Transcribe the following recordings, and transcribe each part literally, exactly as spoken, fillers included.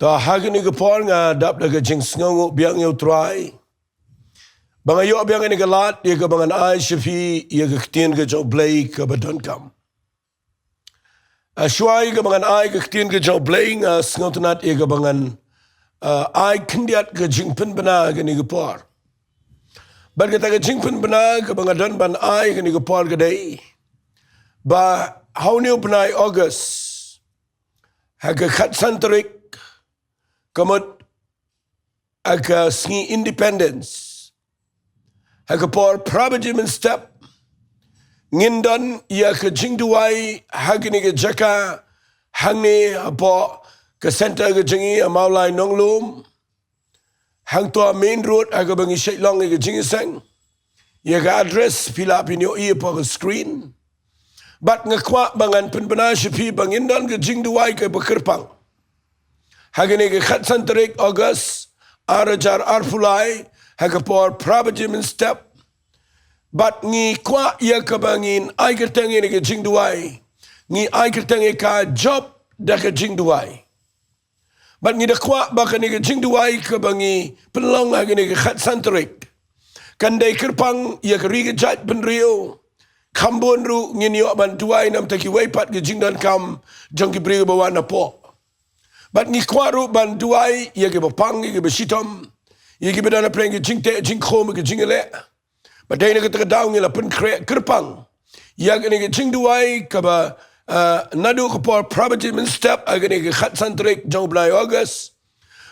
Ta ha kane ka por nga dap da ka jingsngewnguh biang ïa u Trai, ba nga ïoh biang ïa kane ka lad ïa kaba ngan ai sha phi ïa ka ktien ka jong u Blei kaba donkam. Shuwa ïa kaba ngan ai ka ktien ka jong u Blei, nga sngewtynnad ïa kaba ngan, ah, ai khyndiat ka jingpynbna ha kane ka por. Bad kata ka jingpynbna kaba nga don ban ai ha kane ka por ka dei ba ha une u bnai August, ha ka khatsan tarik, ka mut ha ka sngi Independence, ha ka por phra baje mynstep, ngin don ïa ka jingduwai ha kane ka jaka, hangne hapoh ka center ka jong ngi ha Mawlai Nonglum, hangto ha main road ha kaba ngi shait long ïa ka jingïaseng. Ïa ka address phi lah phin ïohi hapoh ka screen. Bad nga kwah ba ngan pynbna sha phi ba ngin don ka jingduwai kaba kyrpang ha kane ka khatsan tarik August, ar hajar arphew lai, ha ka por phra baje mynstep. Bad ngi kwah ïa kaba ngin ai kyrteng ïa kane ka jingduwai, ngi ai kyrteng ïa ka Jop da ka jingduwai. Bad ngi da kwah ba kane ka jingduwai kaba ngi pynlong ha kane ka khatsan tarik kan dei kyrpang ïa ka ri ka jaitbynriew. Kham bun ruh ngin ïoh ban duwai namar kiwei pat ki jingdonkam jong ki briew ba wan hapoh. Bad ngi kwah ruh ban duwai ïa kiba pang, ïa kiba shitom, ïa kiba don hapdeng ki jingteh jingkhum, ki jingïaleh. Bad dei na kata ka daw ngi la pynkhreh kyrpang ïa kane ka jingduwai kaba, ah, naduh ka por phra baje mynstep ha kane ka khatsan tarik jong u bnai August.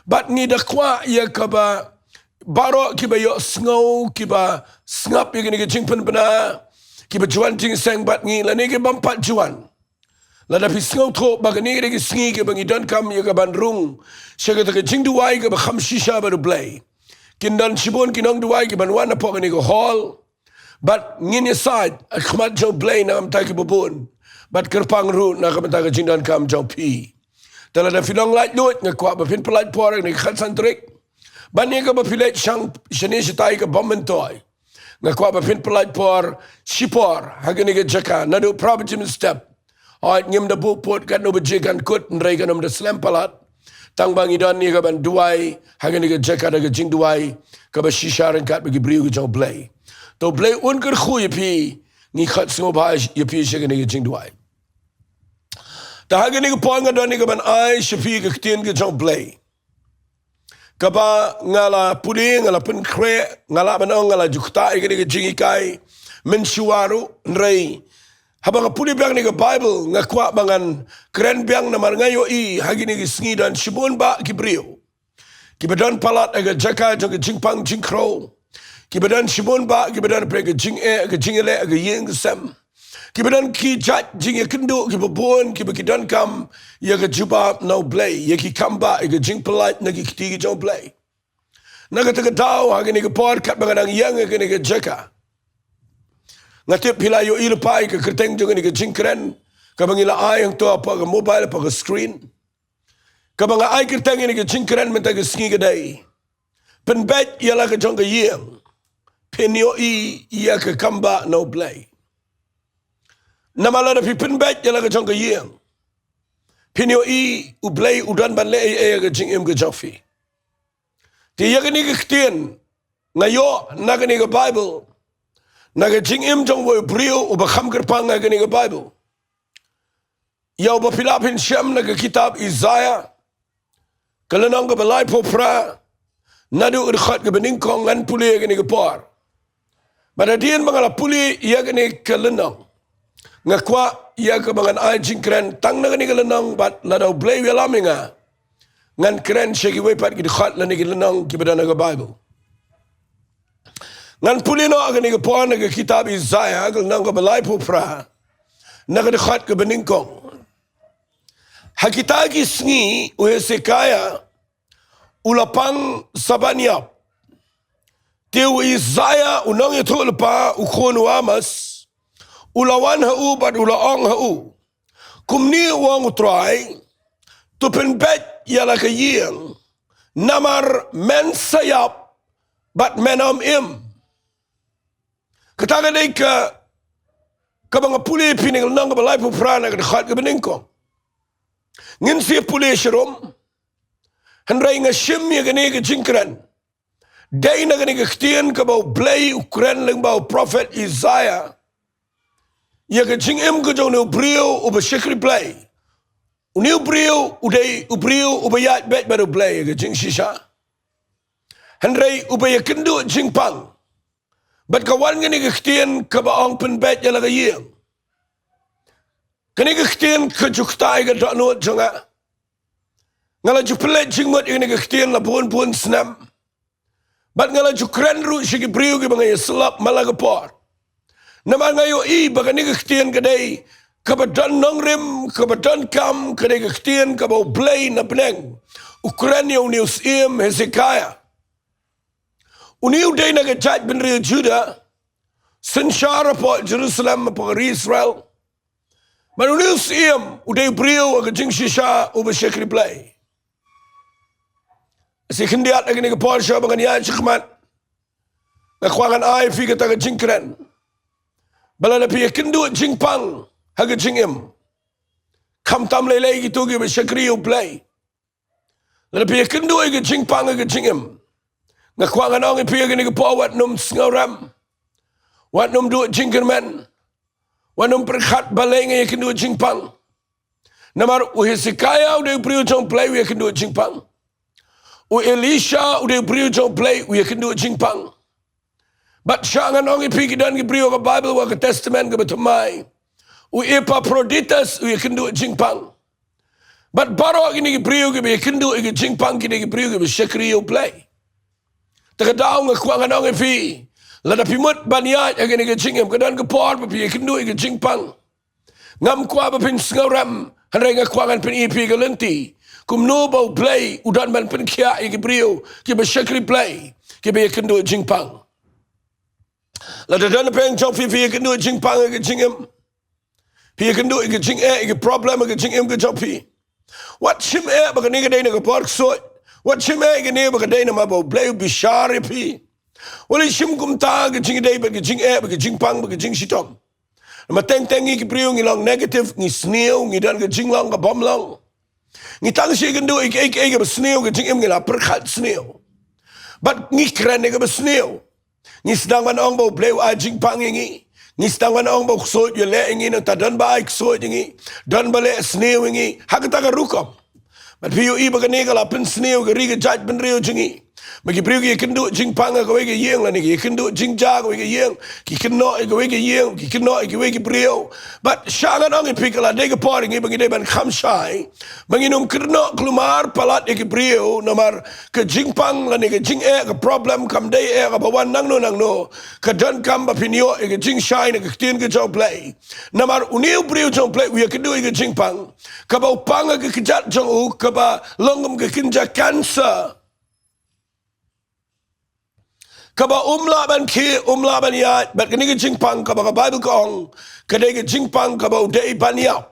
Bad ngi da kwah ïa kaba baroh kiba ïohsngew, kiba sngap ïa kane ka jingpynbna, kiba juan jingïaseng bad ngi lane kiba ym pat juan, lada phi sngewthuh ba kane ka dei ka sngi kaba ngi donkam ïa ka ban rung sha kata ka jingduwai kaba kham shisha bad u Blei, kin don shibun ki nongduwai kiban wan hapoh kane ka hall. Bad ngin ïasaid ha khmat jong u Blei na ka bynta kiba bun, bad kyrpang ruh na ka bynta ka jingdonkam jong phi. Te lada phi long laitluid, nga kwah ba phin pyllait por ha kane ka khatsan tarik, ban ïa kaba phi leit shang shane shatai kaba ym myntoi. Nga kwah ba phin pyllait por shipor ha kane ka jaka naduh phra baje mynstep. Hooid, ngim da buh pud katno baje kan kut, hynrei kan ym da slem palat, tang ba ngi don ïa kaban duwai ha kane ka jaka da ka jingduwai kaba shisha ryngkat bad ki briew ki jong u Blei. To u Blei un kyrkhu ïa phi. Ngi khot sngewbha ïa phi sha kane ka jingduwai. Te ha kane ka por nga don ïa kaban ai sha phi ka ktien ka jong u Blei, kaba nga la pule, nga la pynkhreh, nga lah ban ong nga la ju ktah ïa kane ka jinghikai mynshuwa ruh, hynrei haba nga pule biang ïa ka Baibl, nga kwah ba ngan kren biang namar nga ïohi ha kine ki sngi don shibun bah ki briew kiba don palat ha ka jaka jong ka jingpang jingkhrew, kiba don shibun bah kiba don hapdeng ka jingeh, ka jingïaleh, ka ïing ka sem, kiba don ki jait jingïakynduh kiba bun, kiba ki donkam ïa ka jubab na u Blei, ïa ki kam bah, ïa ka jingpyllait na ki kti ki jong u Blei. Na kata ka daw, ha kane ka por, katba nga dang ïeng ha kane ka jaka, nga tip phi la ïohi lypa ïa ka kyrteng jong kane ka jingkren kaba ngi la ai hangto hapoh ka mobile, hapoh ka screen. Kaba nga ai kyrteng ïa kane ka jingkren mynta ka sngi ka dei: Pynbeit ïa la ka jong ka ïing, phin ïohi ïa ka kam bah na u Blei. Namar lada phi pynbeit ïa la ka jong ka ïing, phin ïohi u Blei u don ban leh ei ei ha ka jingim ka jong phi. Te ïa kane ka ktien nga ïoh na kane ka Baibl, na ka jingim jong uwei u briew uba kham kyrpang ha kane ka Baibl, ïa uba phi lah phin shem na ka kitab Isaiah, ka lynnong kaba laiphew phra, naduh ka dkhot kaba nyngkong. Ngan pule ïa kane ka por. Bad hadien ba nga la pule ïa kane ka lynnong, nga kwah ïa kaba ngan ai jingkren tang na kane ka lynnong, bad lada u Blei u ïalam ïa nga, ngan kren sha kiwei pat ki dkhot lane ki lynnong kiba don ha ka Baibl. Ngan pule noh ha kane ka por na ka kitab Isaiah, ka lynnong kaba laiphew phra, na ka dkhot kaba nyngkong. Ha kita ki sngi u Hezekiah u la pang sa ban ïap, te u Isaiah u nongïathuhlypa u khun u Amoz u la wan ha u bad u la ong ha u, Kumne u ong u Trai: To pynbeit ïa la ka ïing, namar men sa ïap bad men ym im. Kata ka dei ka, kaba nga pule ïa phi na ka lynnong kaba laiphew phra, na ka dkhot kaba nyngkong. Ngin sa pule sharum. Hynrei nga shim ïa kane ka jingkren dei na kane ka ktien kaba U Blei u kren lyngba u prophet Isaiah ïa ka jingim ka jong une u briew uba shakri Blei. Une u briew u dei u briew uba ïaid beit bad U Blei ïa ka jingshisha, hynrei uba ïakynduh jingpang. Bad ka wan kane ka ktien kaba ong pynbeit ïa la ka ïing. Kane ka ktien ka ju kta ïa ka dohnud jong nga. Nga la ju pynleit jingmut ïa kane ka ktien la bun bun snem. Bad nga la ju kren ruh sha ki briew kiba nga ïasyllok man la ka por. Namar nga ïohi ba kane ka ktien ka dei kaba don nongrim, kaba donkam, ka dei ka ktien kaba U Blei na bneng u kren ïa une u syiem Hezekiah. Une u dei na ka jaitbynriew Judah, synshar hapoh Jerusalem, hapoh ka ri Israel. Bad une u syiem u dei u briew ha ka jingshisha uba shakri Blei. Sa khyndiat ha kane ka por shuwa ba ngan ïaid shakhmat, nga kwah ngan ai ïa phi kata ka jingkren ba lada phi ïakynduh jingpang ha ka jingim, khamtam lei lei kito kiba shakri U Blei, lada phi ïakynduh ïa ka jingpang ha ka jingim, nga kwah ngan ong ïa phi ha kane ka por, wat nym sngewrem, wat nym duh jingkyrmen, wat nym pyrkhat balei nga ïakynduh jingpang. Namar u Hezekiah u dei u briew jong U Blei, u ïakynduh jingpang. U Elisha u dei u briew jong U Blei, u ïakynduh jingpang. Bad sha ngan ong ïa phi, ki don ki briew ha ka Bible, ha ka Testament kaba thymmai, u Epaphroditus u ïakynduh jingpang. Bad baroh kine ki briew kiba ïakynduh ïa ka jingpang, kine ki briew kiba shakri ïa U Blei. Te ka daw nga kwah ngan ong ïa phi, lada phi mut ban ïaid ha kane ka jingim, ka don ka por ba phi ïakynduh ïa ka jingpang. Ngam kwah ba phin sngewrem, hynrei nga kwah ngan pyni ïa phi ka lynti kumno ba U Blei u don ban pynkhiah ïa ki briew kiba shakri Blei, kiba ïakynduh jingpang. Lada don napdeng jong phi, phi ïakynduh jingpang ha ka jingim, phi ïakynduh ïa ka jingeh, ïa ka problem ha ka jingim ka jong phi, wat shim eh ba kane ka dei na ka bor ksuid. Wat shim eh kane ba ka dei namar ba U Blei u bishar ïa phi. Wat leit shim kumta ha ka jingïadei bad ka jingeh bad ka jingpang bad ka jingshitom. Namar teng teng ngi ki briew ngi long negative, ngi sniew, ngi don ka jinglong kabym long. Ngi tang shu ïakynduh ïa kiei kiei kaba sniew ha ka jingim, ngi la pyrkhat sniew. Bad ngi kren ïa kaba sniew. Ngi sdang ban ong ba U Blei u ai jingpang ïa ngi. Ngi sdang ban ong ba u ksuid u ïaleh ïa ngi, nangta don ba ai ksuid ïa ngi, don ba leh sniew ïa ngi. Ha kata ka rukom. Bad phi ïohi ba kane ka la pynsniew ïa ka ri ka jaitbynriew jong ngi. Ba ki briew ki ïakynduh jingpang ha kawei ka ïing lane ki ïakynduh jingjia ha kawei ka ïing, ki kynnoh ïa kawei ka ïing, ki kynnoh ïa kiwei ki briew. Bad sha ngan ong ïa phi, ka la dei ka por ïa ngi ba ngi dei ban kham shai, ba ngin ym kynnoh kulmar palat ïa ki briew, namar ka jingpang lane ka jingeh, ka problem kam dei eh kaba wan nangno nangno. Ka donkam ba phin ïoh ïa ka jingshai na ka ktien ka jong U Blei. Namar une u briew jong U Blei u ïakynduh ïa ka jingpang kaba u pang ha ka kjat jong u kaba long kum ka kynja cancer, kaba um lah ban khih, um lah ban ïaid. Bad kane ka jingpang kaba ka Bible ka ong ka dei ka jingpang kaba u dei ban ïap.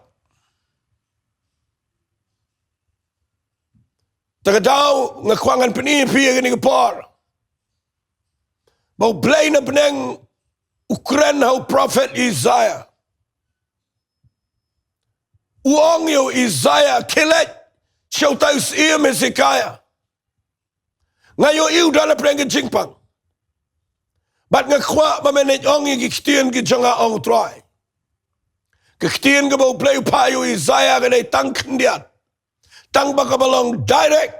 Te ka daw nga kwah ngan pyni ïa phi ha kane ka por ba U Blei na bneng u kren ha u prophet Isaiah. U ong ïa u Isaiah, khie leit sha utai u syiem Hezekiah. Nga ïohi u don napdeng ka jingpang. Bad nga kwah ba men leit ong ïa ki ktien ki jong nga, ong U Trai. Ka ktien kaba U Blei u phah ïa u Isaiah ka dei tang khyndiat, tang ba kaba long direct.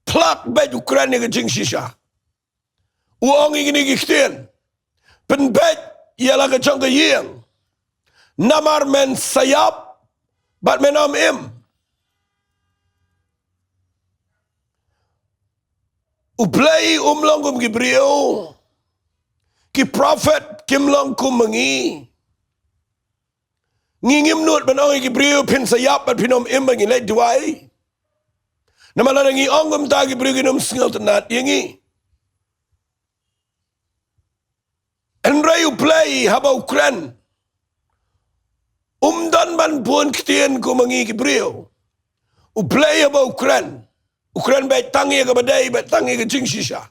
Phlak beit, u kren ïa ka jingshisha. U ong ïa kine ki ktien: Pynbeit ïa la ka jong ka ïing, namar men sa ïap bad men ym im. U Blei um long kum ki briew, ki prophet kim long kum ma ngi. Ngi ngim nud ban ong ïa ki briew phin sa ïap bad phin ym im ba ngin leit duwai. Namar lada ngi ong kumta, ki briew kin ym sngewtynnat ïa ngi. Hynrei U Blei haba u kren, um don ban bun ktien kum ma ngi ki briew. U Blei haba u kren, u kren beit tang ïa kaba dei, beit tang ïa ka jingshisha.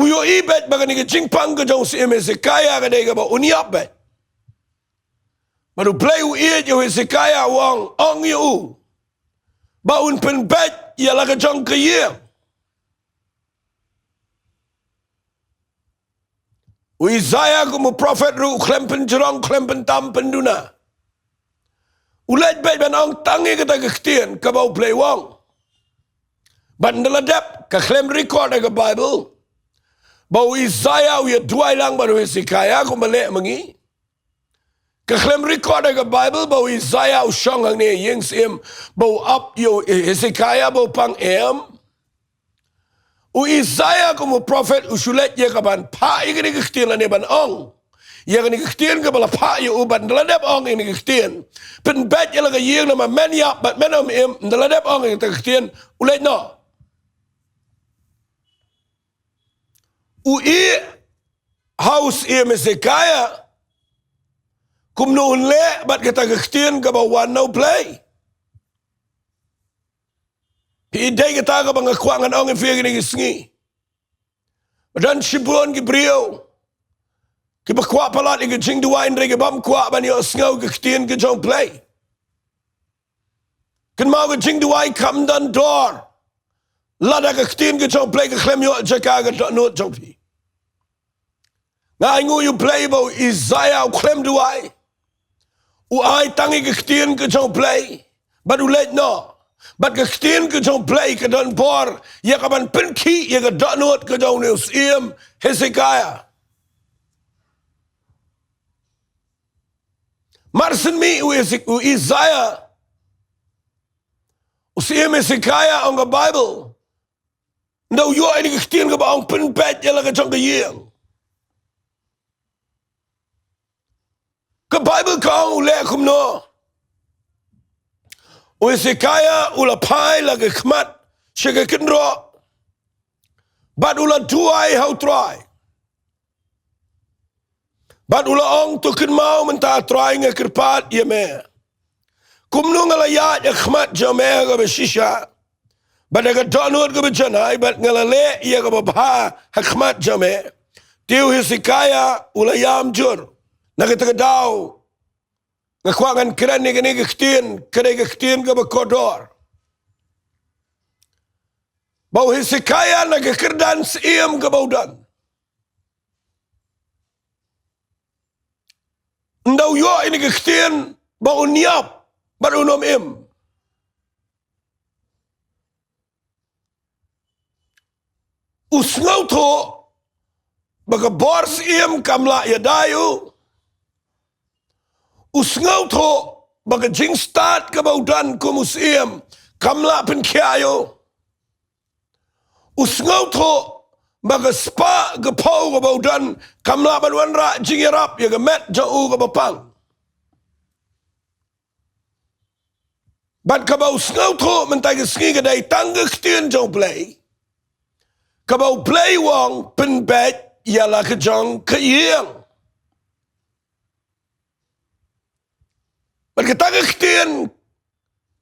U ïohi beit ba kane ka jingpang ka jong u syiem Hezekiah ka dei kaba un ïap beit. Bad U Blei u ïeit ïa u Hezekiah, u ong, ong ïa u ba un pynbeit ïa la ka jong ka ïing. U Isaiah kum u prophet ruh u khlem pynjrong, khlem pyntam pynduna. U leit beit ban ong tang ïa kata ka ktien kaba U Blei u ong. Bad ynda la dep, ka khlem record ha ka Bible ba u Isaiah u ïa duwai lang bad u Hezekiah kumba leh ma ngi. Ka khlem record ha ka Bible ba u Isaiah u shong hangne ïing syiem ba u ap ïa u Hezekiah ba u pang, em. U Isaiah kum u prophet u shu leit ïa ka ban phah ïa kane ka ktien lane ban ong ïa kane ka ktien kaba la phah ïa u, bad ynda la dep ong ïa kane ka ktien, pynbeit ïa la ka ïing namar men ïap bad men ym im, ynda la dep ong ïa kata ka ktien, u leit noh. U ïeh ha u Syiem Hezekiah kumno un leh bad kata ka ktien kaba wan na U Blei. Phi i dei kata kaba nga kwah ngan ong ïa phi kine ki sngi. Ba don shibun ki briew kiba kwah palat ïa ka jingduwai hynrei ki bym kwah ban ïohsngew ka ktien ka jong U Blei. Kynmaw, ka jingduwai kam don dor lada ka ktien ka jong U Blei ka khlem ïoh jaka ha ka dohnud jong phi. Nga ainguh ïa U Blei ba u Isaiah u khlem duwai. U ai tang ïa ka ktien ka jong U Blei bad u leit noh. Bad ka ktien ka jong U Blei ka don bor ïa ka ban pynkhih ïa ka dohnud ka jong une u Syiem Hezekiah. Mar shen mih u Eze-, u Isaiah, u Syiem Hezekiah, ong ka Bible, ynda u ïoh ïa kane ka ktien kaba ong pynbeit ïa la ka jong ka ïing, ka Bible ka ong u leh kumno? U Hezekiah u la phai la ka khmat sha ka kynroh bad u la duwai ha U Trai. Bad u la ong, to kynmaw mynta, Trai, nga kyrpad ïa me. Kumno nga la ïaid ha khmat jong me ha kaba shisha bad ha ka dohnud kaba janai, bad nga la leh ïa kaba bha ha khmat jong me. Te u Hezekiah u la ïam jur. Na kata ka daw nga kwah ngan kren ïa kane ka ktien, ka dei ka ktien kaba kordor. Ba u Hezekiah na ka kyrdan syiem kaba u don, ynda u ïoh ïa kane ka ktien ba un ïap bad un ym im, u sngewthuh ba ka bor syiem kam lah ïada ïa u. U sngewthuh ba ka jingstad kaba u don kum u syiem kam lah pynkhiah ïa u. U sngewthuh ba ka spah ka phew kaba u don kam lah ban wanrah jingïarap ïa ka met jong u kaba pang. Bad kaba u sngewthuh mynta ka sngi ka dei tang ka ktien jong U Blei, kaba U Blei u ong, pynbeit ïa la ka jong ka ïing. Bad kata ka ktien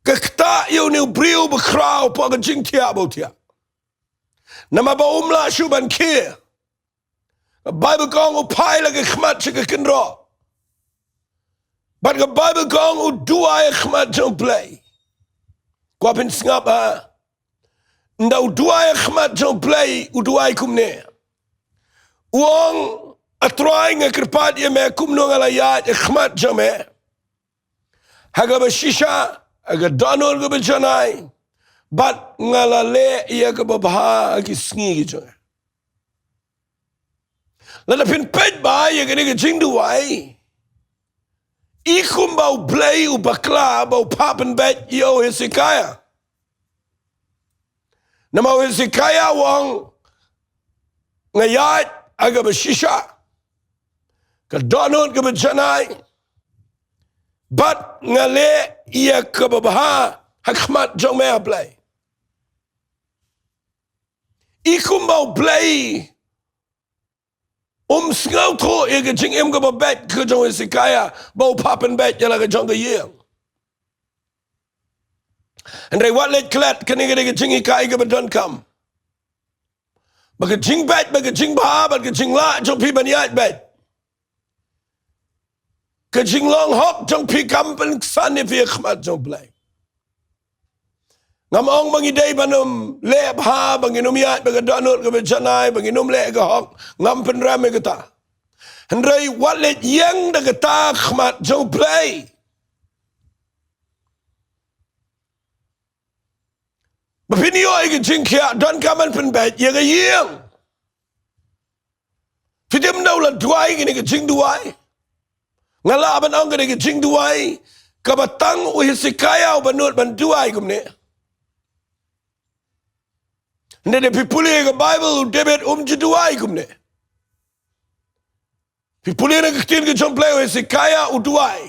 ka ktah ïa une u briew bakhraw hapoh ka jingthiah ba u thiah. Namar ba um lah shuh ban khie. Ka Bible ka ong u phai la ka khmat sha ka kynroh. Bad ka Bible ka ong u duwai ha khmat jong U Blei. Kwah phin sngap, ha? Ynda u duwai ha khmat jong U Blei, u duwai kumne. U ong, A Trai, nga kyrpad ïa me, kumno nga la ïaid ha khmat jong me ha kaba shisha, ha ka dohnud kaba janai, bad nga la leh ïa kaba bha ha ki sngi ki jong nga. Lada phin peit bha ïa kane ka jingduwai, i kumba U Blei u bakla ba u phah pynbeit ïa u Hezekiah. Namar u Hezekiah u ong, nga ïaid ha kaba shisha, ka dohnud kaba janai, bad nga leh ïa kaba bha ha khmat jong me, A Blei. I kumba U Blei um sngewthuh ïa ka jingim kaba beit ka jong u Hezekiah ba u phah pynbeit ïa la ka jong ka ïing. Hynrei wat leit klet, kane ka dei ka jinghikai kaba donkam. Ba ka jingbeit, ba ka jingbha, ba ka jinglah jong phi ban ïaid beit, ka jinglong hok jong phi kam pynksan ïa phi ha khmat jong U Blei. Ngam ong ba ngi dei ban ym leh bha, ba ngin ym ïaid bad ka dohnud kaba janai, ba ngin ym leh ka hok. Ngam pynrem ïa kata. Hynrei wat leit ïeng da kata khmat jong U Blei. Ba phin ïoh ïa ka jingkhiah, donkam ban pynbeit ïa ka ïing. Phi tip, ynda u la duwai kane ka jingduwai, nga lah ban ong kane ka jingduwai kaba tang u Hesekiah uba nud ban duwai kumne. Hynrei lada phi pule ka Baibl, u David um ju duwai kumne. Phi pule na ka ktien ka jong U Blei, u Hesekiah u duwai.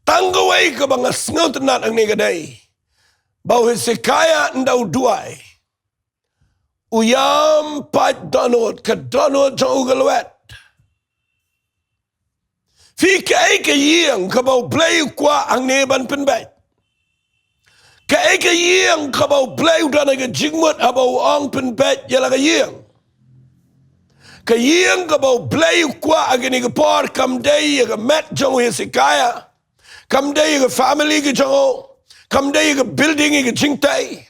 Tang kawei kaba nga sngewtynnat hangne ka dei ba u Hesekiah ynda u duwai, u ïam pait dohnud, ka dohnud jong u ka lwet. Phi, kaei ka ïing kaba U Blei u kwah hangne ban pynbeit? Kaei ka ïing kaba U Blei u don ha ka jingmut haba u ong pynbeit ïa la ka ïing? Ka ïing kaba U Blei u kwah ha kane ka por kam dei ïa ka met jong u Hesekiah. Kam dei ïa ka family ka jong u. Kam dei ïa ka building, ïa ka jingtei.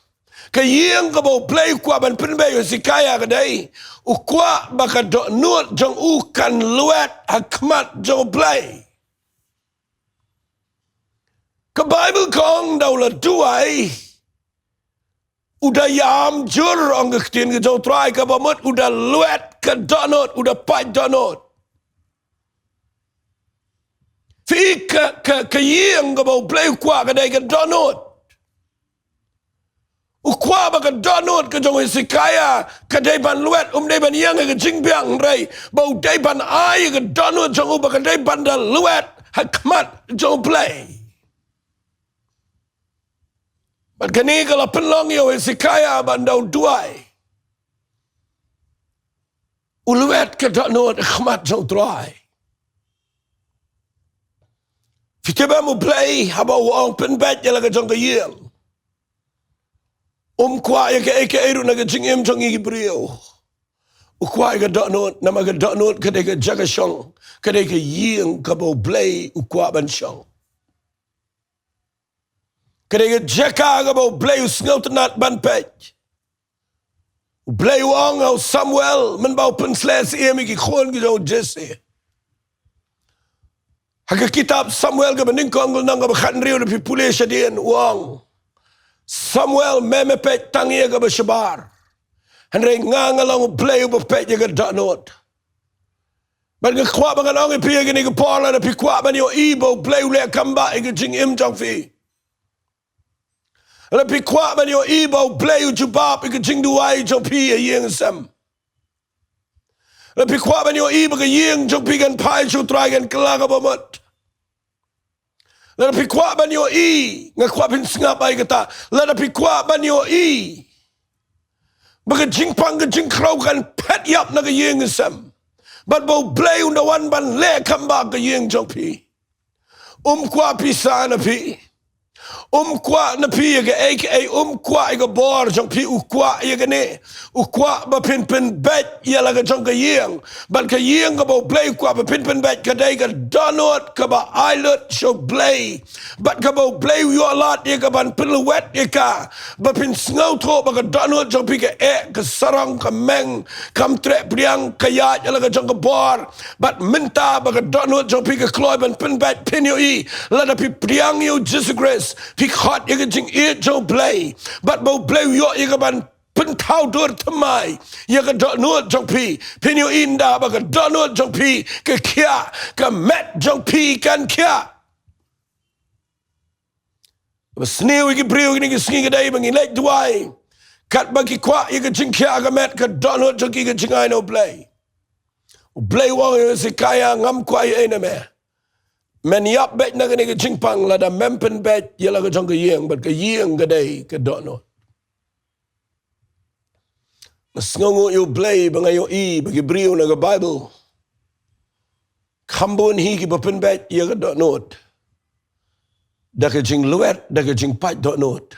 Ka ïing kaba U Blei u kwah ban pynbeit ïa u Hesekiah ka dei, u kwah ba ka dohnud jong u kan lwet ha khmat jong U Blei. Ka Baibl ka ong ynda u la duwai, u da ïam jur, ong ka ktien ka jong U Trai, kaba mut u da lwet ka dohnud, u da pait dohnud. Phi, ka, ka, ka ïing kaba U Blei u kwah ka dei ka dohnud. U kwah ba ka dohnud ka jong u Hesekiah ka dei ban lwet, um dei ban ïeng ha ka jingbiang, hynrei ba u dei ban ai ka dohnud jong u ba ka dei ban da lwet ha khmat jong U Blei. Bad kane ka la pynlong ïa u Hesekiah ba ynda u duwai, u lwet ka dohnud ha khmat jong U Trai. Phi tip em, U Blei haba u ong pynbeit ïa la ka jong ka ïing, um kwah ïa kaei kaei ruh na ka jingim jong ngi ki briew. U kwah ïa ka dohnud, namar ka dohnud ka dei ka jaka shong, ka dei ka ïing kaba U Blei u kwah ban shong. Ka dei ka jaka kaba U Blei u sngewtynnat ban peit. U Blei u ong ha u Samuel, mynba u pynsleh syiem ïa ki khun ki jong u Jesse. Ha ka kitab Samuel kaba nyngkong, ka lynnong kaba khathynriew, lada phi pule shadien, u ong, Samuel, me me peit tang ïa kaba shabar, hynrei nga nga long U Blei uba peit ïa ka dohnud. Bad nga kwah ba ngan ong ïa phi ha kane ka por, lada phi kwah ban ïohi ba U Blei u leh kam bah ïa ka jingim jong phi, lada phi kwah ban ïohi ba U Blei u jubab ïa ka jingduwai jong phi ha ïing sem, lada phi kwah ban ïohi ba ka ïing jong phi kan phai sha U Trai, kan kylla kaba mut, lada phi kwah ban ïohi, nga kwah phin sngap ïa kata, lada phi kwah ban ïohi ba ka jingpang ka jingkhrew kan phet ïap na ka ïing sem, bad ba U Blei un da wan ban leh kam bah ka ïing jong phi. Um kwah pisa na phi. Um kwah na phi ïa kaei kaei, um kwah ïa ka bor jong phi, u kwah ïa kane. U kwah ba phin pynbeit ïa la ka jong ka ïing. Bad ka ïing kaba U Blei u kwah ba phin pynbeit ka dei ka dohnud kaba ai lut sha U Blei, bad kaba U Blei u ïoh lad ïa ka ban pynlwet ïa ka. Ba phin sngewthuh ba ka dohnud jong phi ka eh, ka sarong, ka meng, kam treh pdiang, ka ïaid ïa la ka jong ka bor. Bad mynta ba ka dohnud jong phi ka kloi ban pynbeit, phin ïohi, lada phi pdiang ïa U Jisu Khrist, phi khot ïa ka jingïeit jong U Blei, bad ba U Blei u ïoh ïa ka ban pynthaw dur thymmai ïa ka dohnud jong phi, phin ïohi ynda ba ka dohnud jong phi ka khiah, ka met jong phi kan khiah. Ba sniew ïa ki briew kine ki sngi ka dei ba ngin leit duwai, katba ki kwah ïa ka jingkhiah ka met, ka dohnud jong ki ka jingai na U Blei. U Blei u ong ïa u Hesekiah, ngam kwah ei ei na me. Men ïap beit na kane ka jingpang lada mem pynbeit ïa la ka jong ka ïing, bad ka ïing ka dei ka dohnud. Nga sngewnguh ïa U Blei ba nga ïohi ba ki briew na ka Baibl kham bun hi kiba pynbeit ïa ka dohnud. Da ka jinglwet, da ka jingpait dohnud,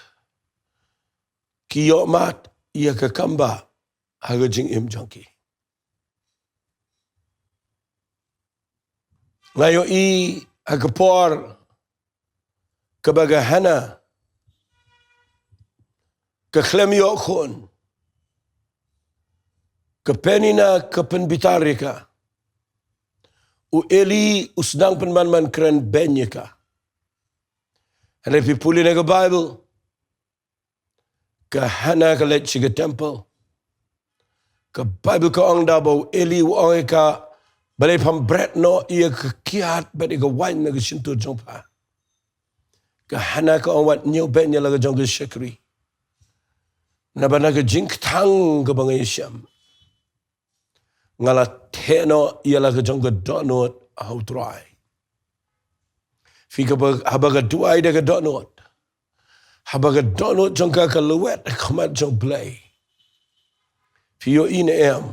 ki ïohmad ïa ka kambah ha ka jingim jong ki. Nga ïohi ha ka por kaba ka Hannah ka khlem ïoh khun. Ka Penina ka pynbitar ïa ka. U Eli u sdang pynban ban kren beiñ ïa ka. Hynrei phi pule na ka Bible, ka Hana ka leit sha ka temple. Ka Bible ka ong da ba u Eli u ong ïa ka, balei pham bret noh ïa ka kiad bad ïa ka waiñ na ka shyntur jong pha. Ka Hana ka ong, wat ñiew beiñ ïa la ka jong ka shakri. Naba na ka jingkthang kaba nga ïashem, nga la theh noh ïa la ka jong ka dohnud ha u Trai. Phi, kaba, haba ka duwai da ka dohnud, haba ka dohnud jong ka ka lwet ha khmat jong u Blei, phi ïohi ne em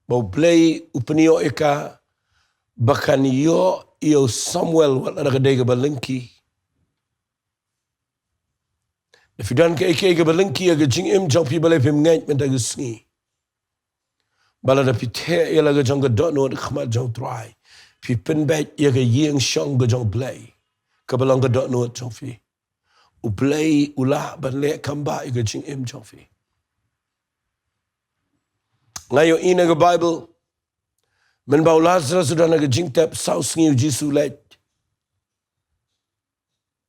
ba u Blei u pynïoh ïa ka ba kan ïoh ïa u Samuel wat la ka dei kaba lyngkhi. Lada phi don kaei kaei kaba lyngkhi ïa ka jingim jong phi, balei phim ngeit mynta ka sngi ba lada phi theh ïa la ka jong ka dohnud ha khmat jong u Trai, phi pynbeit ïa ka ïing shong ka jong u Blei kaba long ka dohnud jong phi, u Blei u lah ban leh kam bah ïa ka jingim jong phi. Nga ïohi na ka Bible, mynba u Lazarus u don ha ka jingtep saw sngi, u Jisu u leit.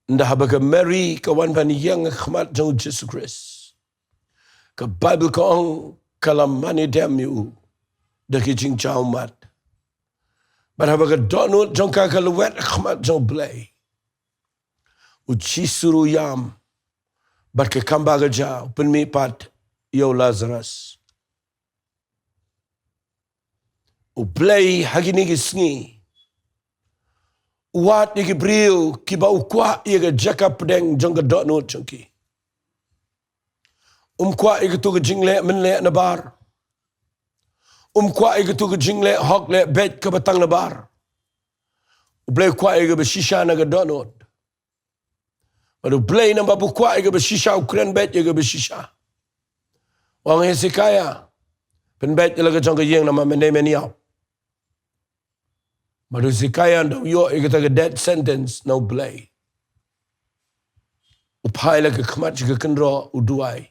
Nda haba ka Mary ka wan ban ïeng ha khmat jong u Jisu Khrist, ka Bible ka ong ka la mane dem ïa u da ki jingjaw mat. Bad haba ka dohnud jong ka ka lwet ha khmat jong u Blei, u Jisu ruh u ïam bad ka kam bah ka jia, u pynmih pat ïa u Lazarus. U Blei ha kine ki sngi u wad ïa ki briew kiba u kwah ïa ka jaka pdeng jong ka dohnud jong ki. Um kwah ïa katu ka jingleh mynleh nabar. Um kwah ïa katu ka jingleh hok leh beit kaba tang nabar. U Blei u kwah ïa kaba shisha na ka dohnud. Bad u Blei namar ba u kwah ïa kaba shisha u kren beit ïa kaba shisha. U ong, Hezekiah, pynbeit ïa la ka jong ka ïing namar mynta men ïap. Bad u Hezekiah ynda u ïoh ïa kata ka death sentence na u Blei, u phai la ka khmat sha ka kynroh, u duwai.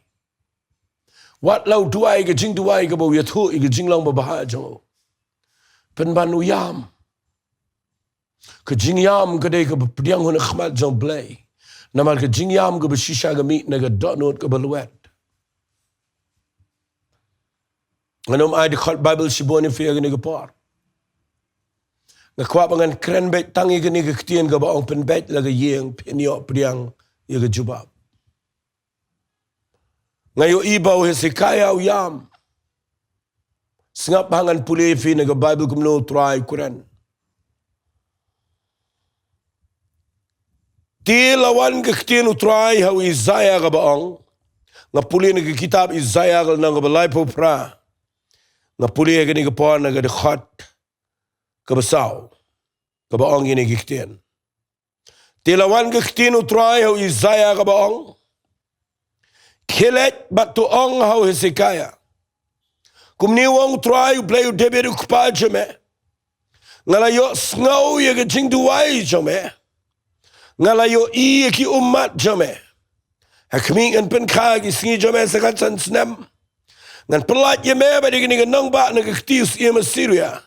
Wat la u duwai, ka jingduwai kaba u ïathuh ïa ka jinglong babha jong u, pynban u ïam. Ka jingïam ka dei kaba pdiang hun ha khmat jong u Blei. Namar ka jingïam kaba shisha ka mih na ka dohnud kaba lwet. Ngan ym ai dkhot Bible shibun ïa phi ha kane ka por. Nga kwah ba ngan kren beit tang ïa kane ka ktien kaba ong, pynbeit la ka ïing, phin ïoh pdiang ïa ka jubab. Nga ïohi ba u Hezekiah u ïam. Sngap ba ngan pule ïa phi na ka Bible kumno u Trai u kren. Te la wan ka ktien u Trai ha u Isaiah kaba ong. Nga pule na ka kitab Isaiah ka lynnong kaba laiphew phra. Nga pule ha kane ka por na ka dkhot kaba saw, kaba ong kine ki ktien. Te la wan ka ktien u Trai ha u Isaiah kaba ong, khie leit bad to ong ha u Hezekiah, kumne u ong u Trai, u Blei u David u kpa jong me, nga la ïohsngew ïa ka jingduwai jong me, nga la ïohi ïa ki ummat jong me. Ha khmih, ngan pynkha ki sngi jong me sa khatsan snem. Ngan pyllait ïa me bad ïa kane ka nongbah na ka kti u syiem Assyria.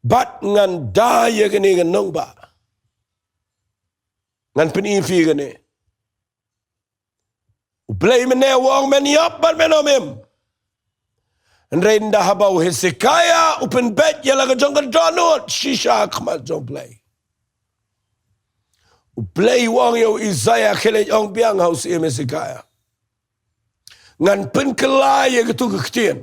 Bad ngan da ïa kane ka nongbah. Ngan pyni ïa phi kane. U Blei mynne u ong, men ïap bad men ym im. Hynrei ynda haba u Hezekiah u pynbeit ïa la ka jong ka dohnud shisha ha khmat jong u Blei, u Blei u ong ïa u Isaiah, khie leit ong biang ha u syiem Hezekiah, ngan pynkylla ïa katu ka ktien.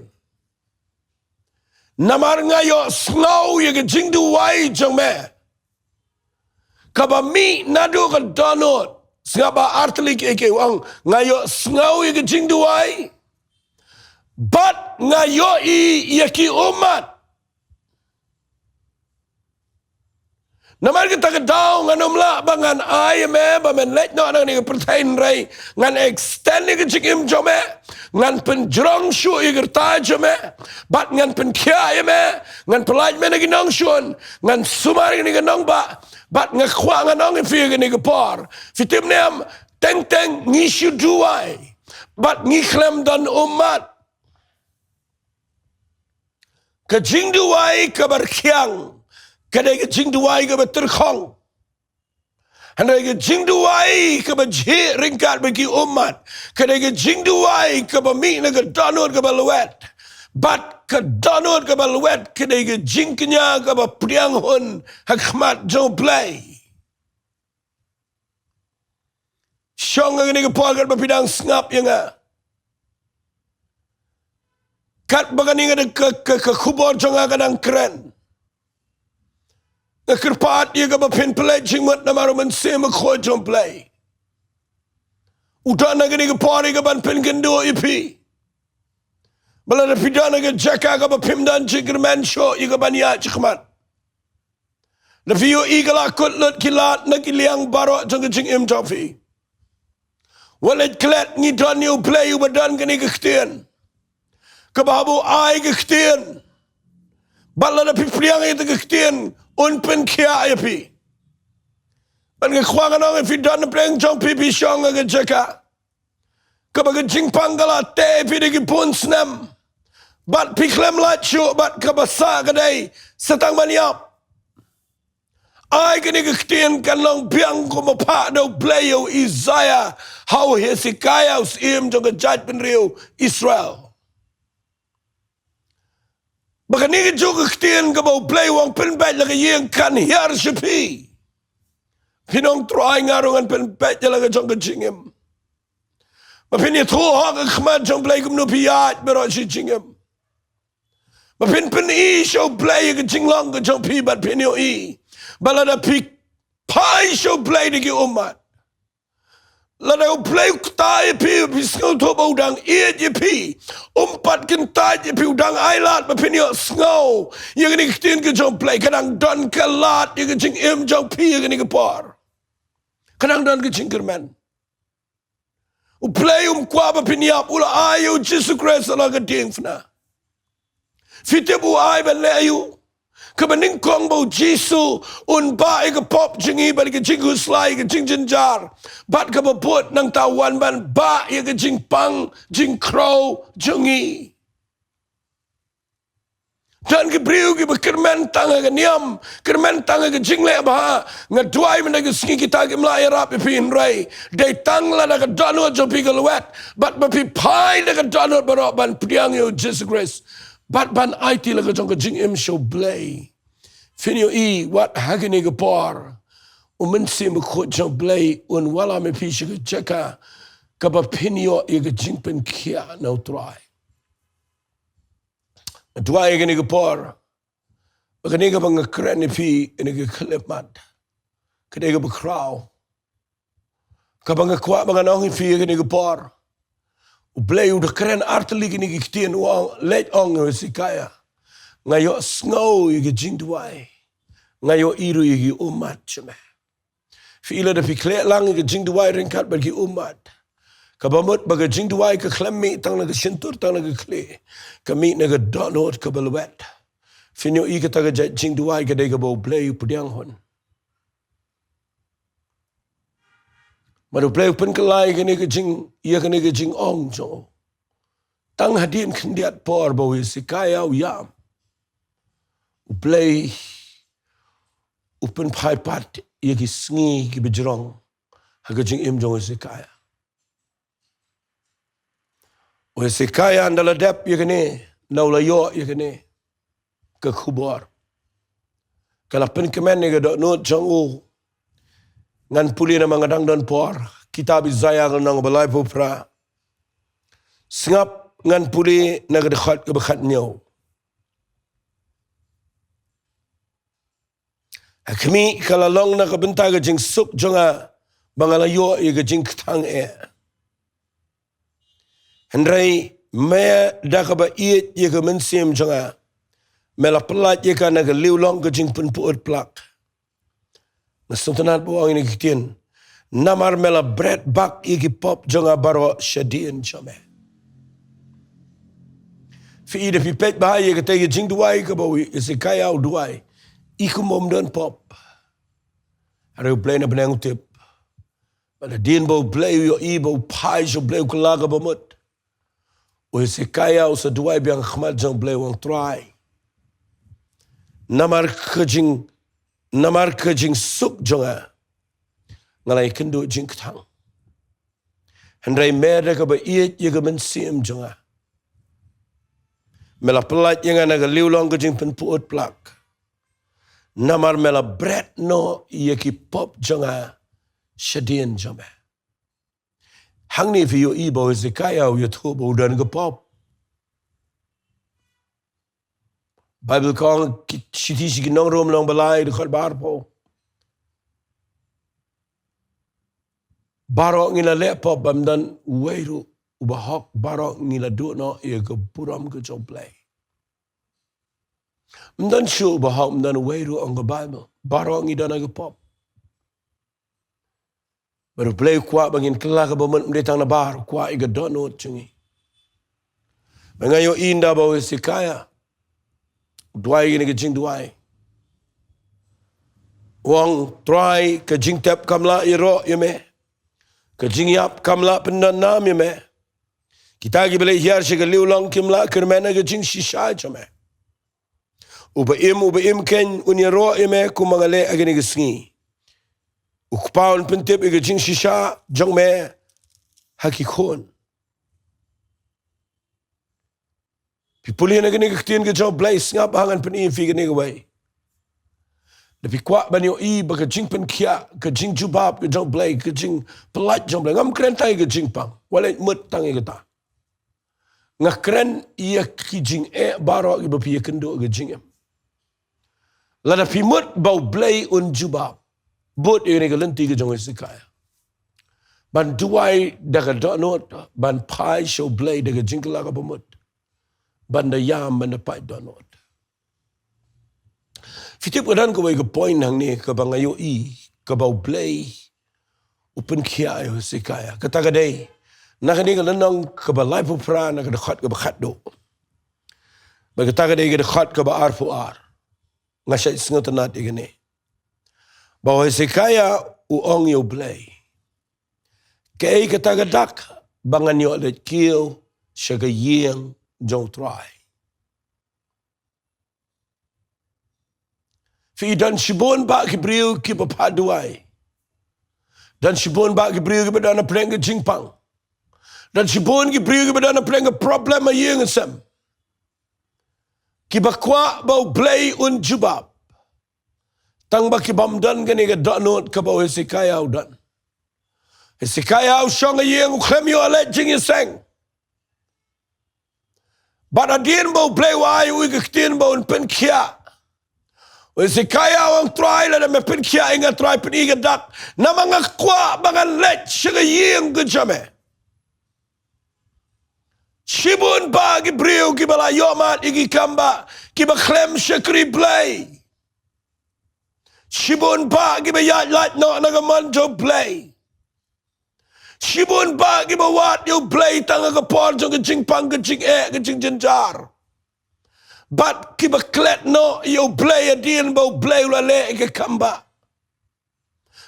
Namar nga ïohsngew ïa ka jingduwai jong me kaba mih naduh ka dohnud. Sngap ba ar tylli kiei kiei u ong, nga ïohsngew ïa ka jingduwai bad nga ïohi ïa ki ummat. Namar kata ka daw ngan ym lah ba ngan ai ïa me ba men leit noh na kane ka pyrthei, hynrei ngan extend ïa ka jingim jong me, ngan pynjrong shuh ïa ka rta jong me, bad ngan pynkhiah ïa me, ngan pyllait me na ki nongshun, ngan sumar ïa kane ka nongbah, bad nga kwah ngan ong ïa phi ha kane ka por, phi tip ne em, teng teng ngi shu duwai, Bad ngi khlem don ummat. Ka jingduwai kaba rkhiang ka dei ka jingduwai kaba tyrkhong. Hynrei ka jingduwai kaba jhieh ryngkat bad ki ummat ka dei ka jingduwai kaba mih na ka dohnud kaba lwet. Bad ka dohnud kaba lwet ka dei ka jingkñia kaba pdiang hun ha khmat jong U Blei. Shong ha kane ka por katba phi dang sngap ïa nga. Katba kane ka, ka, ka, ka khubor jong nga ka dang kren, nga kyrpad ïa kaba phin pynleit jingmut namar U Mynsiem Bakhuid jong U Blei u don ha kane ka por ïa kaban pynkynduh ïa phi. Ba lada phi don ha ka jaka kaba phim don jingkyrmen shuh ïa kaban ïaid shakhmat. Lada phi ïohi ka la kut lut ki lad na ki liang baroh jong ka jingim jong phi, wat leit klet, ngi don ïa U Blei uba don kane ka ktien. Kaba haba u ai ka ktien, bad lada phi pdiang ïa ka ktien, un pynkhiah ïa phi. Bad nga kwah ngan ong, ïa phi don na pdeng jong phi, phi shong ha ka jaka kaba ka jingpang ka la teh ïa phi da ki bun snem, bad phi khlem lait shuh, bad kaba sah ka dei sa tang ban ïap. Ai kane ka ktien kan long biang kumba phah da U Blei ïa u Isaiah ha u Hezekiah u syiem jong ka jaitbynriew Israel. Ba kane kajuh ka ktien kaba U Blei u ong pynbeit la ka ïing kan hiar sha phi. Phin ong, Trai, nga ruh ngan pynbeit ïa la ka jong ka jingim. Ba phin ïathuh hok ha khmat jong U Blei kumno phi ïaid baroh shi jingim. Ba phin pyni sha U Blei ïa ka jinglong ka jong phi bad phin ïohi ba lada phi phai sha U Blei da ki ummat, lada U Blei u ktah ïa phi, phi sngewthuh ba u dang ïeit ïa phi, um pat kyntait ïa phi, u dang ailad ba phin ïohsngew ïa kane ka ktien ka jong U Blei. Ka dang don ka lad ïa ka jingim jong phi ha kane ka por. Ka dang don ka jingkyrmen. U Blei um kwah ba phin ïap, u la ai ïa u Jisu Khrist ha la ka diengphna. Phi tip u ai ban leh aïu? Kaba nyngkong ba u Jisu un bah ïa ka pop jong ngi bad ka jingkhuslai, ka jingjynjar. Bad kaba bud nangta u wan ban bah ïa ka jingpang jingkhraw jong ngi. Don ki briew kiba kyrmen tang ha ka niam, kyrmen tang ha ka jingleh bha. Nga duwai mynta ka sngi kita kim lah ïarap ïa phi, hynrei dei tang lada ka dohnud jong phi ka lwet, bad ba phi phai da ka dohnud baroh ban pdiang ïa u Jisu Khrist, bad ban aiti la ka jong ka jingim sha U Blei. Phin ïohi wat ha kane ka por U Mynsiem Bakhuid jong U Blei un wallam ïa phi sha ka jaka kaba phin ïoh ïa ka jingpynkhiah na U Trai. Duwai ïa kane ka por ba kane kaba nga kren ïa phi ïa kane ka khyllipmat ka dei kaba khraw. Kaba nga kwah ba ngan ong ïa phi ïa kane ka por, U Blei u da kren artylli kine ki ktien, u ong, leit ong ïa u Hezekiah, nga ïohsngew ïa ka jingduwai, nga ïohi ruh ïa ki ummat jong me. Phi i, lada phi khleh lang ïa ka jingduwai ryngkat bad ki ummat, kaba mut ba ka jingduwai ka khlem mih tang na ka shyntur, tang na ka khlieh, ka mih na ka dohnud kaba lwet. Phin ïohi kata ka jait jingduwai ka dei kaba U Blei u pdiang hun. Bad U Blei u pynkylla ïa kane ka jing, ïa kane ka jingong jong u. Tang hadien khyndiat por ba u Hezekiah u ïam, U Blei u pynphai pat ïa ki sngi kiba jrong ha ka jingim jong u Hezekiah. U Hezekiah ynda la dep ïa kane, ynda u la ïoh ïa kane ka khubor, ka la pynkmen ïa ka dohnud jong u. Ngan pule namar nga dang don por. Kitab Isaiah ka lynnong ba laiphew phra. Sngap, ngan pule na ka dkhot kaba khathynñiew. Ha khmih, ka la long na ka bynta ka jingsuk jong nga ba nga la ïoh ïa ka jingkthang eh. Hynrei me, da kaba ïeit ïa ka mynsiem jong nga, me la pyllait ïa ka na ka liang long ka jingpynpyut plak. Nga sngewtynnat ba u ong ïa kine ki ktien, namar me la bret bak ïa ki pop jong nga baroh shadien jong me. Phi i, da phi peit bha ïa katei ka jingduwai kaba u Hezekiah u duwai, i kumba um don pop. Hynrei U Blei na bneng u tip Hadien ba U Blei u ïohi ba u phai sha U Blei u kylla ka bamut, u Hesekiah u sa duwai biang ha khmat jong U Blei, u ong, Trai, namar ka jing, namar ka jingsuk jong nga, nga la ïakynduh jingkthang. Hynrei me da kaba ïeit ïa ka mynsiem jong nga, me la pyllait ïa nga na ka liang long ka jingpynpyut plak. Namar me la bret noh ïa ki pop jong nga shadien jong me. Hangne phi ïohi ba u Hesekiah u ïathuh ba u don ka pop. Baibl ka ong, ki, shithi sha ki nong Rom lynnong ba lai dkhot ba arphew. Baroh ngi la leh pop, ym don uwei ruh uba hok, baroh ngi la duh noh ïa ka burom ka jong U Blei. Ym don shuh uba hok, ym don uwei ruh, ong ka Baibl. Baroh ngi don ha ka pop. Bad U Blei u kwah ba ngin kylla ka bamut, ym dei tang nabar, u kwah ïa ka dohnud jong ngi. Ba nga ïohi ynda ba u Hesekiah u duwai kane ka jingduwai, u ong, Trai, ka jingtep kam lah ïaroh ïa me, ka jingïap kam lah pyndonnam ïa me. Kita kiba leit hiar sha ka liang long kim lah kyrmen ha ka jingshisha jong me. Uba im, uba im keiñ un ïaroh ïa me kumba nga leh ha kane ka sngi. U Kpa un pyntip ïa ka jingshisha jong me ha ki khun. Phi pule na kane ka ktien ka jong U Blei, sngap ha, ngan pyni ïa phi kane kawei. Da phi kwah ban ïohi ba ka jingpynkhiah, ka jingjubab ka jong U Blei, ka jingpyllait jong U Blei, ngam kren tang ïa ka jingpang, wat leit mut tang ïa kata. Nga kren ïa ki jingeh baroh kiba phi ïakynduh ha ka jingim. Lada phi mut ba U Blei un jubab, bud ïa kane ka lynti ka jong u Hesekiah, ban duwai da ka dohnud, ban phai sha U Blei da ka jingkylla ka bamut, ban da ïam, ban da pait dohnud. Phi tip, ka don kawei ka point hangne kaba nga ïohi kaba U Blei u pynkhiah ïa u Hesekiah. Kata ka dei na kane ka lynnong kaba laiphew phra, na ka dkhot kaba khatduh. Bad kata ka dei ka dkhot kaba arphew ar. Nga shait sngewtynnad ïa kane. Ba u Hesekiah u ong ïa U Blei, kaei kata ka dak ba ngan ïoh leit kiew sha ka ïing jong U Trai? Phi, don shibun bah ki briew kiba phah duwai. Don shibun bah ki briew kiba don hapdeng ka jingpang. Don shibun ki briew kiba don hapdeng ka problem ha ïing ha sem, kiba kwah ba U Blei un jubab, tang ba ki bym don kane ka dohnud kaba u Hesekiah u don. Hesekiah u shong ha ïing, u khlem ïoh leit jingïaseng. Bad hadien ba U Blei u ai ïa u ka ktien ba un pynkhiah, u Hesekiah u ong, Trai, lada me pynkhiah ïa nga, Trai, pyni ka dak, namar nga kwah ba ngan leit sha ka ïing ka jong me. Shibun bah ki briew kiba la ïohmad ïa ki kam bah, kiba khlem shakri Blei. Shibun bah kiba ïaid lait noh na ka mon jong U Blei. Shibun bah kiba wad ïa U Blei tang ha ka por jong ka jingpang, ka jingeh, ka jingjynjar. Bad kiba klet noh ïa U Blei hadien ba U Blei u la leh ïa ka kam bah.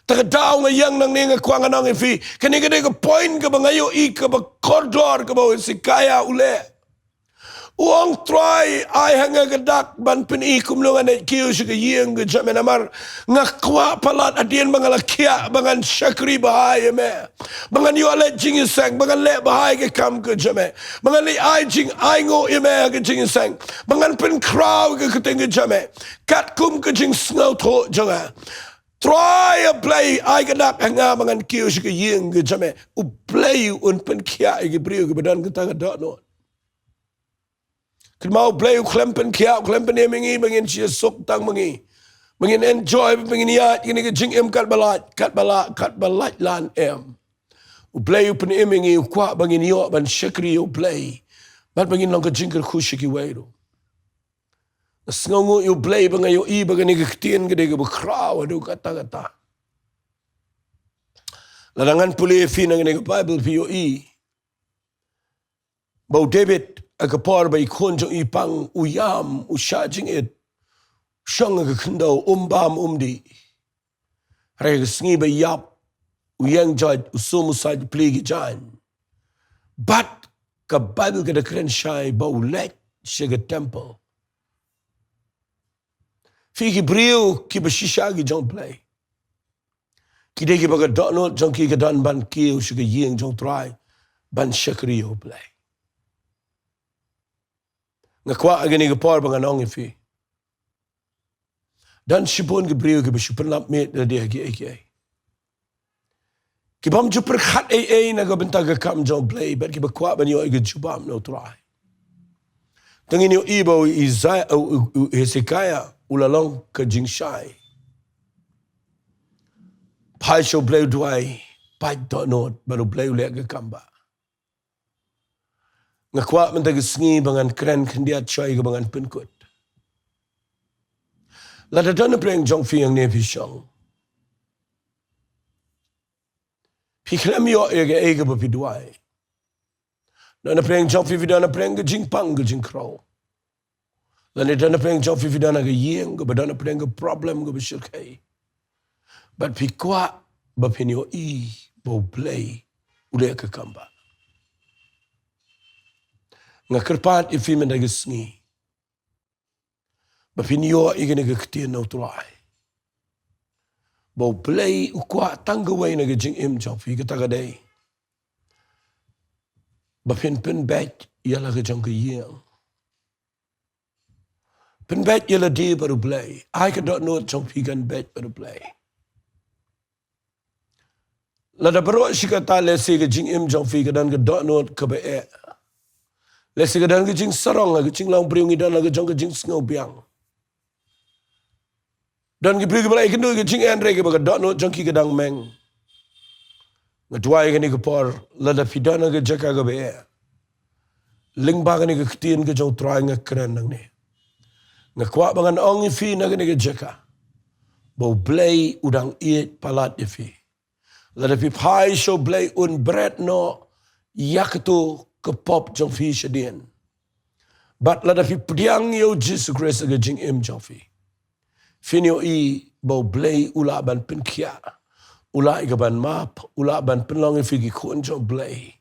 Te ka daw nga ïeng nangne, nga kwah ngan ong ïa phi, kane ka dei ka point kaba nga ïohi kaba kordor kaba u Hesekiah u leh. U ong, Trai, ai ha nga ka dak ban pyni kumno ngan leit kiew sha ka ïing ka jong me, namar nga kwah palat hadien ba nga la khiah ba ngan shakri bha ïa me, ba ngan ïoh leit jingïaseng, ba ngan leh bha ïa ka kam ka jong me, ba ngan leit ai jingainguh ïa me ha ka jingïaseng, ba ngan pynkhraw ïa ka kyrteng ka jong me katkum ka jingsngewthuh jong nga. Trai, A Blei, ai ka dak ha nga ba ngan kiew sha ka ïing ka jong me. U Blei un pynkhiah ïa ki briew kiba don kata ka dohnud. Kynmaw, U Blei u khlem pynkhiah, u khlem pynim ïa ngi ba ngin shu suk tang ma ngi, ba ngin enjoy, ba ngin ïaid kine ki jingim katba lait, katba lah, katba lait lan, em. U Blei u pynim ïa ngi, u kwah ba ngin ïoh ban shakri ïa U Blei, bad ba ngin long ka jingkyrkhu sha kiwei ruh. Nga sngewnguh ïa U Blei ba nga ïohi ba kane ka ktien ka dei kaba khraw haduh katta katta. Lada ngan pule ïa phi na kane ka Baibl, phi ïohi ba u David ha ka por ba i khun jong i pang, u ïam, u shah jingit, u shong ha ka khyndew, um bam um dih. Hynrei ha ka sngi ba i ïap, u ïeng joit, u sum u sait, plie ki jaiñ. Bad ka Baibl ka da kren shai ba u leit sha ka temple. Phi ki briew kiba shisha ki jong Blei, ki dei kiba ka dohnud jong ki ka don ban kiew sha ka ïing jong Trai, ban shakri ïa U Blei. Nga kwah ha kane ka por ba ngan ong ïa phi, don shibun ki briew kiba shu pynlap miet lade ha kiei kiei, ki bym ju pyrkhat ei ei na ka bynta ka kam jong Blei, bad kiba kwah ban ïoh ïa ka jubab na U Trai. Te ngin ïohi ba u Isaiah, u, u, u Hezekiah u la long ka jingshai. Phai sha U Blei u duwai, pait dohnud, bad U Blei u leh ka kam ba. Nga kwah mynta ka sngi ba ngan kren khyndiat shai kaba ngan pynkut. Lada don napdeng jong phi hangne phi shong, phi khlem ïoh ïa kaei kaba phi duwai. Don napdeng jong phi, phi don napdeng ka jingpang ka jingkhraw. Lane don napdeng jong phi, phi don ha ka ïing kaba don napdeng ka problem kaba shyrkhei. Bad phi kwah ba phin ïohi ba U Blei u leh ka kam ba. Nga kyrpad ïa phi mynta ka sngi ba phin ïoh ïa kane ka ktien na U Trai, ba U Blei u kwah tang kawei na ka jingim jong phi, kata ka dei ba phin pynbeit ïa la ka jong ka ïing. Pynbeit ïa lade bad U Blei. Ai ka dohnud jong phi kan beit bad U Blei. Lada baroh shi katta lehse ka jingim jong phi ka don ka dohnud kaba eh, lehse ka don ka jingsarong, ka jinglong briew, ngi don la ka jong ka jingsngew biang. Don ki briew kiba la ïakynduh ïa ka jingeh hynrei kaba ka dohnud jong ki ka dang meng. Nga duwai kane ka por, lada phi don ha ka jaka kaba eh, lyngba kane ka ktien ka jong U Trai nga kren nangne. Nga kwah ba ngan ong ïa phi na kane ka jaka ba U Blei u dang ïeit palat ïa phi. Lada phi phai sha U Blei, un bret noh ïa kato ka pop jong phi shadien. Bad lada phi pdiang ïa U Jisu Khrist ha ka jingim jong phi, phin ïohi ba U Blei u lah ban pynkhiah, u lah ïa ka ban map, u lah ban pynlong ïa phi ki khun jong U Blei.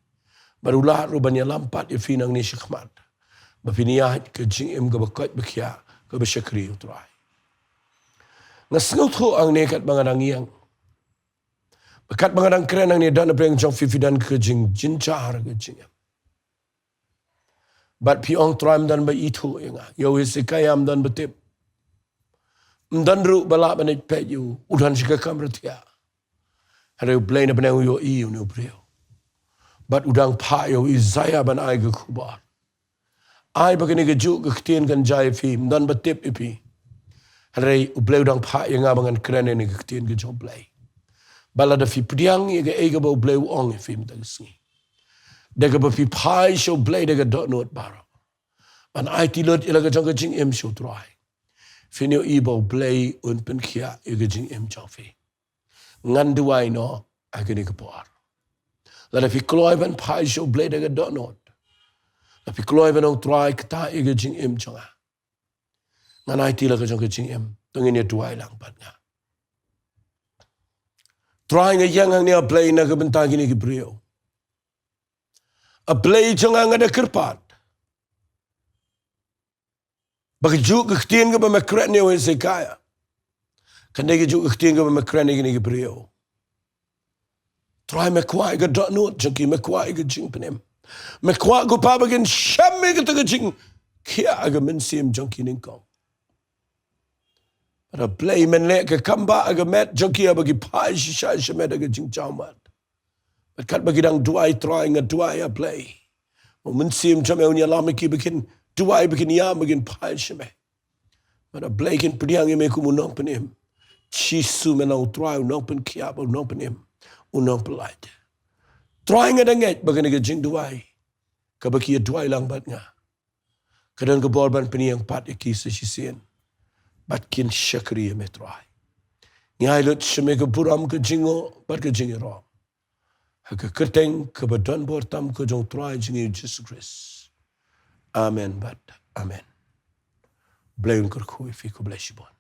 Bad u lah ruh ban ïalam pat ïa phi nangne shakhmat, ba phin ïaid ka jingim kaba koit ba khiah, kaba shakri U Trai. Nga sngewthuh hangne katba nga dang ïeng, ba katba nga dang kren hangne, don napdeng jong phi, phi don ka jingjynjar ka jingim. Bad phi ong, Trai, ym don ba ithuh ïa nga. Ïa u Hezekiah ym don ba tip. Ym don ruh ba lah ban ïeit peit ïa u. U don sha ka kamra thiah. Hynrei U Blei na bneng u ïohi ïa une u briew. Bad u dang phah ïa u Isaiah ban ai ka khubor. Ai ba kane kajuh ka ktien kan jia ïa phi, ym don ba tip ïa phi. Hynrei U Blei u dang phah ïa nga ba ngan kren ïa kane ka ktien ka jong U Blei. Bad lada phi pdiang ïa kaei kaba U Blei u ong ïa phi mynta ka sngi, da kaba phi phai sha U Blei da ka dohnud baroh, ban aiti lut ïa la ka jong ka jingim sha U Trai, phin ïohi ba U Blei un pynkhiah ïa ka jingim jong phi. Ngan duwai noh ha kane ka por. Lada phi kloi ban phai sha U Blei da ka dohnud, lada phi kloi ban ong, Trai, ktah ïa ka jingim jong nga, ngan aiti la ka jong ka jingim. To ngin ïa duwai lang bad nga. Trai, nga ïeng hangne, A Blei, na ka bynta kine ki briew. A Blei jong nga, nga da kyrpad ba kajuh ka ktien kaba me kren ïa u Hezekiah, kan dei kajuh ka ktien kaba me kren ïa kine ki briew. Trai, me kwah ïa ka dohnud jong ki, me kwah ïa ka jingpynim. Me kwah, ko Pa, ba kin shem ïa kata ka jingkhiah ha ka mynsiem jong ki nyngkong. Bad A Blei, men leh ka kam ba ha ka met jong ki, haba ki phai shisha shamet ha ka jingjaw mat. Bad katba ki dang duwai, Trai, nga duwai, A Blei, ba u Mynsiem jong me un ïalam ïa ki ba kin duwai, ba kin ïam, ba kin phai sha me. Bad A Blei, kin pdiang ïa me kum u Nongpynim. Jisu, me long U Trai, u Nongpynkhiah, u Nongpynim, u Nongpyllait. Trai, nga da ngeit ba kane ka jingduwai kaba ki ïa duwai lang bad nga, ka don ka bor ban pynïeng pat ïa ki sa shisien, bad kin shakri ïa me, Trai. Ngi ai lut sha me ka burom, ka jingnguh bad ka jingïaroh, ha ka kyrteng kaba don bor tam ka jong U Trai jong ngi U Jisu Khrist. Amen bad amen. Blei un kyrkhu ïa phi, khublei shibun.